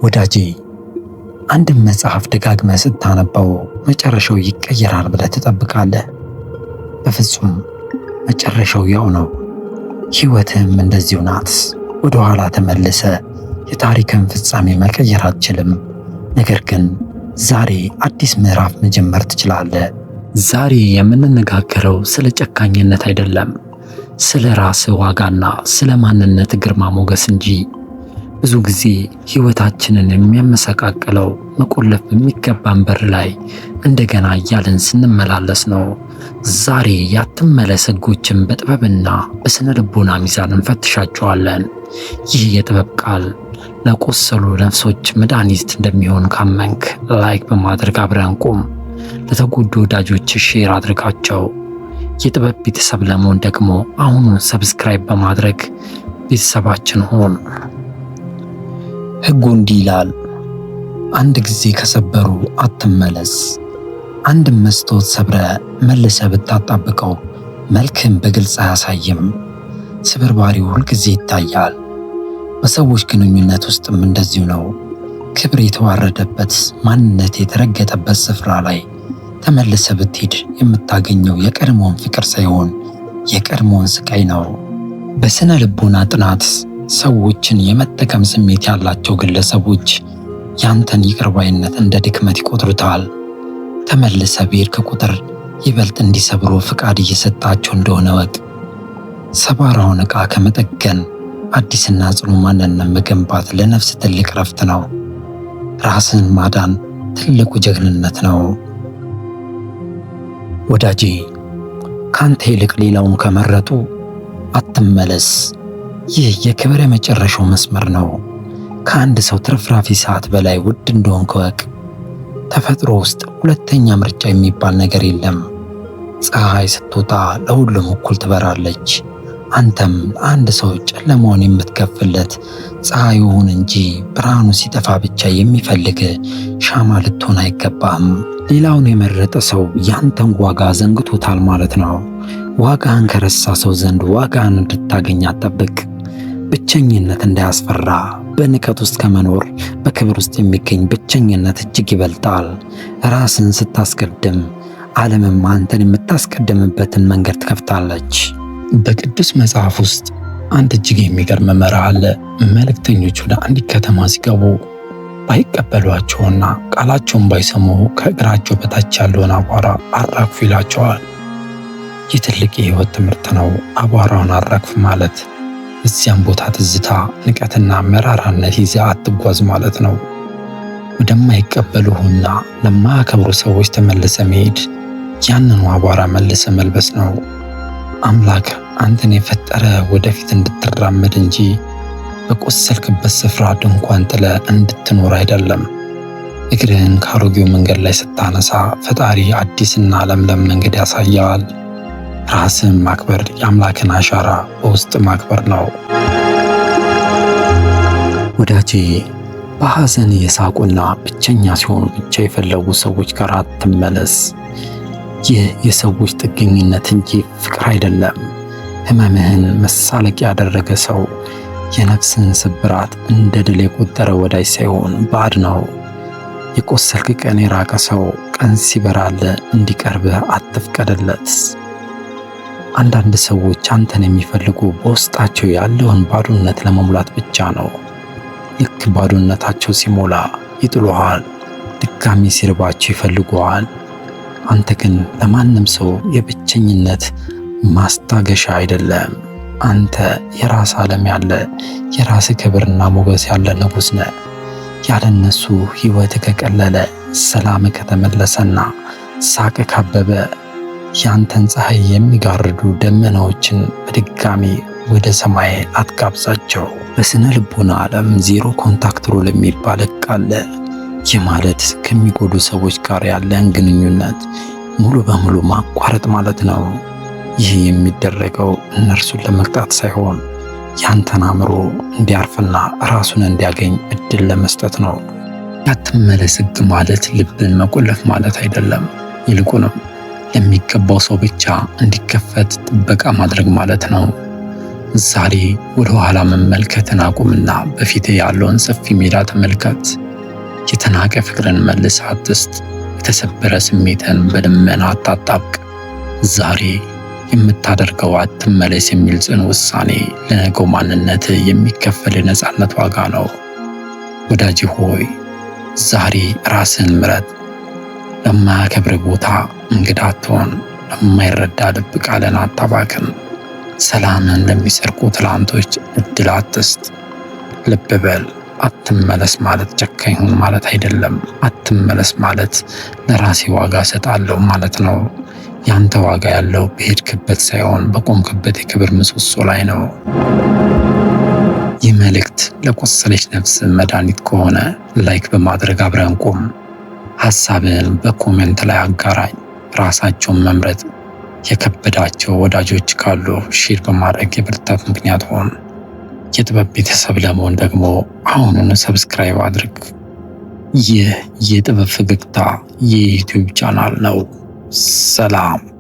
ወዳጄ፣ አንድን መጽሐፍ ደጋግመህ ስታነበው መጨረሻው ይቀየራል ብለህ ትጠብቃለህ። በፍጹም፣ መጨረሻው ያው ነው። ሕይወትህም እንደዚሁ ናት። ወደ ኋላ ተመልሰህ የታሪክን ፍጻሜ መቀየር አትችልም። ነገር ግን ዛሬ አዲስ ምዕራፍ መጀመር ትችላለህ። ዛሬ የምንነጋገረው ስለ ጨካኝነት አይደለም፣ ስለ ራስ ዋጋና ስለ ማንነት ግርማ ሞገስ እንጂ። ብዙ ጊዜ ሕይወታችንን የሚያመሰቃቅለው መቆለፍ በሚገባን በር ላይ እንደገና እያልን ስንመላለስ ነው። ዛሬ ያትመለስ ሕጎችን በጥበብና በስነ ልቦና ሚዛን እንፈትሻቸዋለን። ይህ የጥበብ ቃል ለቆሰሉ ነፍሶች መድኃኒት እንደሚሆን ካመንክ like በማድረግ አብረን ቁም። ለተጎዱ ወዳጆች share አድርጋቸው። የጥበብ ቤተሰብ ለመሆን ደግሞ አሁኑን subscribe በማድረግ ቤተሰባችን ሁን። ሕጉ እንዲህ ይላል፣ አንድ ጊዜ ከሰበሩ አትመለስ። አንድ መስታወት ሰብረህ መልሰህ ብታጣብቀው መልክን በግልጽ አያሳይም። ስብርባሪው ሁልጊዜ ይታያል። በሰዎች ግንኙነት ውስጥም እንደዚሁ ነው። ክብር የተዋረደበት፣ ማንነት የተረገጠበት ስፍራ ላይ ተመልሰህ ብትሄድ የምታገኘው የቀድሞውን ፍቅር ሳይሆን የቀድሞውን ስቃይ ነው። በስነ ልቦና ጥናት ሰዎችን የመጠቀም ስሜት ያላቸው ግለሰቦች ያንተን ይቅርባይነት እንደ ድክመት ይቆጥሩታል። ተመልሰህ በሄድክ ቁጥር ይበልጥ እንዲሰብሩ ፍቃድ እየሰጣቸው እንደሆነ እወቅ። ሰባራውን ዕቃ ከመጠገን አዲስና ጽኑ ማንነት መገንባት ለነፍስ ትልቅ ረፍት ነው። ራስን ማዳን ትልቁ ጀግንነት ነው። ወዳጄ፣ ካንተ ይልቅ ሌላውን ከመረጡ አትመለስ። ይህ የክብር የመጨረሻው መስመር ነው። ከአንድ ሰው ትርፍራፊ ሰዓት በላይ ውድ እንደሆንክ እወቅ። ተፈጥሮ ውስጥ ሁለተኛ ምርጫ የሚባል ነገር የለም። ፀሐይ ስትወጣ ለሁሉም እኩል ትበራለች። አንተም ለአንድ ሰው ጨለማውን የምትከፍለት ፀሐይ ሁን እንጂ ብርሃኑ ሲጠፋ ብቻ የሚፈልግ ሻማ ልትሆን አይገባም። ሌላውን የመረጠ ሰው ያንተን ዋጋ ዘንግቶታል ማለት ነው። ዋጋህን ከረሳ ሰው ዘንድ ዋጋህን እንድታገኝ አትጠብቅ። ብቸኝነት እንዳያስፈራ፣ በንቀት ውስጥ ከመኖር በክብር ውስጥ የሚገኝ ብቸኝነት እጅግ ይበልጣል። ራስን ስታስቀድም ዓለምም አንተን የምታስቀድምበትን መንገድ ትከፍታለች። በቅዱስ መጽሐፍ ውስጥ አንድ እጅግ የሚገርም መርህ አለ። መልእክተኞች ወደ አንዲት ከተማ ሲገቡ ባይቀበሏቸውና ቃላቸውን ባይሰሙ ከእግራቸው በታች ያለውን አቧራ አራግፉ ይላቸዋል። ይህ ትልቅ የሕይወት ትምህርት ነው። አቧራውን አራግፍ ማለት እዚያም ቦታ ትዝታ፣ ንቀትና መራራነት ይዘህ አትጓዝ ማለት ነው። ወደማይቀበሉህና ለማያከብሩ ሰዎች ተመልሰ መሄድ ያንኑ አቧራ መልሰ መልበስ ነው። አምላክ አንተን የፈጠረ ወደፊት እንድትራመድ እንጂ በቆሰልክበት ስፍራ ድንኳን ጥለ እንድትኖር አይደለም። እግርህን ከአሮጌው መንገድ ላይ ስታነሳ ፈጣሪ አዲስና ለምለም መንገድ ያሳያል። ራስን ማክበር የአምላክን አሻራ በውስጥ ማክበር ነው። ወዳጄ፣ በሐዘን የሳቁና ብቸኛ ሲሆኑ ብቻ የፈለጉ ሰዎች ጋር አትመለስ። ይህ የሰዎች ጥገኝነት እንጂ ፍቅር አይደለም። ሕመምህን መሳለቂያ ያደረገ ሰው የነፍስን ስብራት እንደ ድል የቆጠረ ወዳጅ ሳይሆን ባዕድ ነው። የቆሰልክ ቀን የራቀ ሰው ቀን ሲበራልህ እንዲቀርብህ አትፍቀድለት። አንዳንድ ሰዎች አንተን የሚፈልጉ በውስጣቸው ያለውን ባዶነት ለመሙላት ብቻ ነው። ልክ ባዶነታቸው ሲሞላ ይጥሉሃል። ድጋሚ ሲርባቸው ይፈልጉሃል። አንተ ግን ለማንም ሰው የብቸኝነት ማስታገሻ አይደለም። አንተ የራስ ዓለም ያለ፣ የራስ ክብርና ሞገስ ያለ ንጉሥ ነህ። ያለ እነሱ ሕይወት ከቀለለ፣ ሰላም ከተመለሰና ሳቅ ካበበ ያንተን ፀሐይ የሚጋርዱ ደመናዎችን በድጋሚ ወደ ሰማይ አትጋብዛቸው። በስነ ልቦና ዓለም zero contact rule የሚባል ሕግ አለ። ይህ ማለት ከሚጎዱ ሰዎች ጋር ያለን ግንኙነት ሙሉ በሙሉ ማቋረጥ ማለት ነው። ይህ የሚደረገው እነርሱን ለመቅጣት ሳይሆን ያንተን አእምሮ እንዲያርፍና ራሱን እንዲያገኝ እድል ለመስጠት ነው። ያትመለስ ሕግ ማለት ልብን መቆለፍ ማለት አይደለም። ይልቁንም ለሚገባው ሰው ብቻ እንዲከፈት ጥበቃ ማድረግ ማለት ነው። ዛሬ ወደ ኋላ መመልከትን አቁምና በፊት ያለውን ሰፊ ሜዳ ተመልከት። የተናቀ ፍቅርን መልሰህ አትስጥ። የተሰበረ ስሜትን በልመና አታጣብቅ። ዛሬ የምታደርገው አትመለስ የሚል ጽኑ ውሳኔ ለነገው ማንነት የሚከፈል የነጻነት ዋጋ ነው። ወዳጅ ሆይ፣ ዛሬ ራስን ምረጥ። ለማያከብር ቦታ እንግዳ አትሆን። ለማይረዳ ልብ ቃልን አታባክን። ሰላምን ለሚሰርቁ ትላንቶች እድል አትስጥ። ልብ በል፣ አትመለስ ማለት ጨካኝ ሁን ማለት አይደለም። አትመለስ ማለት ለራሴ ዋጋ እሰጣለሁ ማለት ነው። ያንተ ዋጋ ያለው በሄድክበት ሳይሆን በቆምክበት የክብር ምሰሶ ላይ ነው። ይህ መልእክት ለቆሰለች ነፍስ መድኃኒት ከሆነ like በማድረግ አብረን ቁም። ሐሳብን በ comment ላይ አጋራኝ። ራሳቸውን መምረጥ የከበዳቸው ወዳጆች ካሉ share በማድረግ የብርታት ምክንያት ሁን። የጥበብ ቤተሰብ ለመሆን ደግሞ አሁኑን subscribe አድርግ። ይህ የጥበብ ፈገግታ የ YouTube channel ነው። ሰላም።